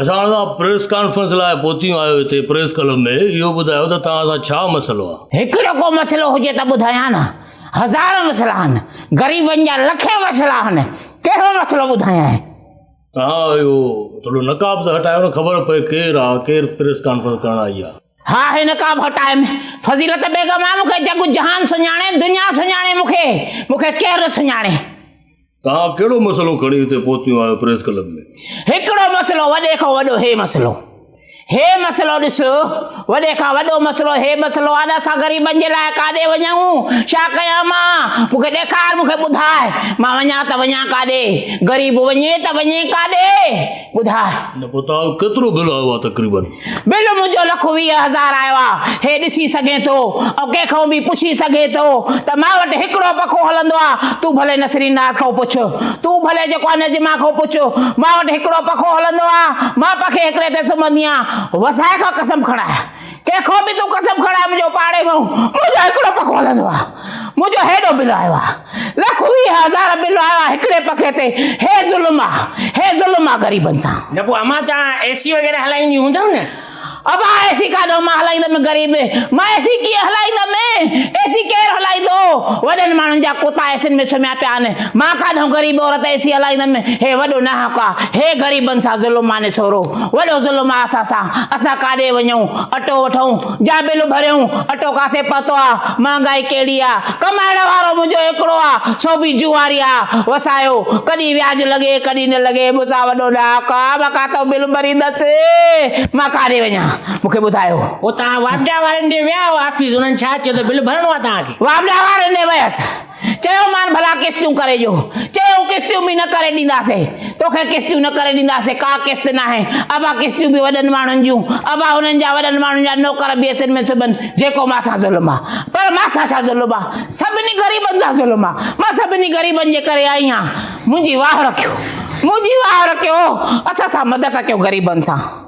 اسان سان press conference لاء پهتيون آهيو هتي پريس ڪلب ۾ اهو ٻڌايو ته توهان سان ڇا مسئلو آهي؟ هڪڙو ڪو مسئلو هجي ته ٻڌايان نه، هزارين مسئلا آهن، غريبن جا لکين مسئلا آهن، ڪهڙو مسئلو ٻڌايانء؟ توهان اهو ٿورو نقاب ته هٽايو نه خبر پئي ڪير آ ڪير پريس ڪانفرنس ڪرڻ آئي آ. ها هي نقاب هٽايم فضيلت بيگم آ مون کي جڳ جهان سڃاڻي دنيا سڃاڻي مون کي مون کي ڪير نه سڃاڻي. توهان ڪهڙو مسئلو کڻي هتي پهتيون آهيو پريس ڪلب ۾؟ هڪڙو مسئلو وڏي کان وڏو هي مسئلو هي مسئلو ڏس وڏي کان وڏو مسئلو هي مسئلو آ نه اسان غريبن جي لاء ڪاڏي وڃون ڇا ڪيان مان مون کي ڏيکار مون کي ٻڌاء مان وڃان ته وڃان ڪاڏي غريب وڃي ته وڃي ڪاڏي ٻڌاء. نه پوء توهان کي ڪيترو بل آيو آ تقريبن؟ بل منهنجو لک 20 هزار آيو آ. هي ڏسي سگهين ٿو ۽ ڪنهن کان به پڇي سگهين ٿو ته مان وٽ هڪڙو پکو هلندو آ. تون ڀلي نسرين ناز کان پڇ. تون ڀلي جيڪو آ نجمه کان پڇ. مان وٽ هڪڙو پکو هلندو آ. مان پکي هڪڙي تي سمهندي آن. وسائي کان قسم کڻاء. ڪنهن کان به تون قسم کڻاء منهنجو پاڙي مان منهنجو هڪڙو پکو هلندو آ. منهنجو هيڏو بل آيو آ. لک 20 هزار بل آيو آ هڪڙي پکي تي. هي ظلم آ. هي ظلم آ غريبن سان. نه پوء امان توهان اي سي وغيره هلائينديون هوندؤ نه؟ ابا اي سي ڪاڏو مان هلائيندم غريب مان اي سي ڪيئن هلائيندم اي سي ڪير هلائيندو وڏن ماڻهن جا ڪتا اي سين ۾ سمهيا پيا آهن مان ڪاڏو غريب عورت اي سي هلائيندم هي وڏو ناحق آ هي غريبن سان ظلم آ نسورو وڏو ظلم آ اسان سان اسان ڪاڏي وڃون اٽو وٺون جا بل ڀريون اٽو ڪاٿي پهتو آ مهانگائي ڪهڙي آ ڪمائڻ وارو منهنجو هڪڙو آ سو به جواري آ وسايو ڪڏهن وياج لڳي ڪڏهن نه لڳي مون سان وڏو ناحق آ مان ڪاٿو بل ڀريندس مان ڪاڏي وڃان مون کي ٻڌايو. پوء توهان واپڊا وارن ڏي ويا هئا آفيس انهن ڇا چيو ته بل ڀرڻو آ توهان کي. واپڊا وارن ڏي ويس چيومان ڀلا قسطيون ڪري ڏيو. چيائون قسطيون به نه ڪري ڏينداسين. توکي قسطيون نه ڪري ڏينداسين. ڪا قسط ناهي. ابا قسطيون به وڏن ماڻهن جون. ابا هنن جا وڏن ماڻهن جا نوڪر به اسين ۾ سبن. جيڪو مان سان ظلم آ. پر مان سان ڇا ظلم آ. سڀني غريبن سان ظلم آ. مان سڀني غريبن جي ڪري آئي آهيان. منهنجي واهه رکيو. منهنجي واهه رکيو. اسان سان مدد ڪيو غريبن سان.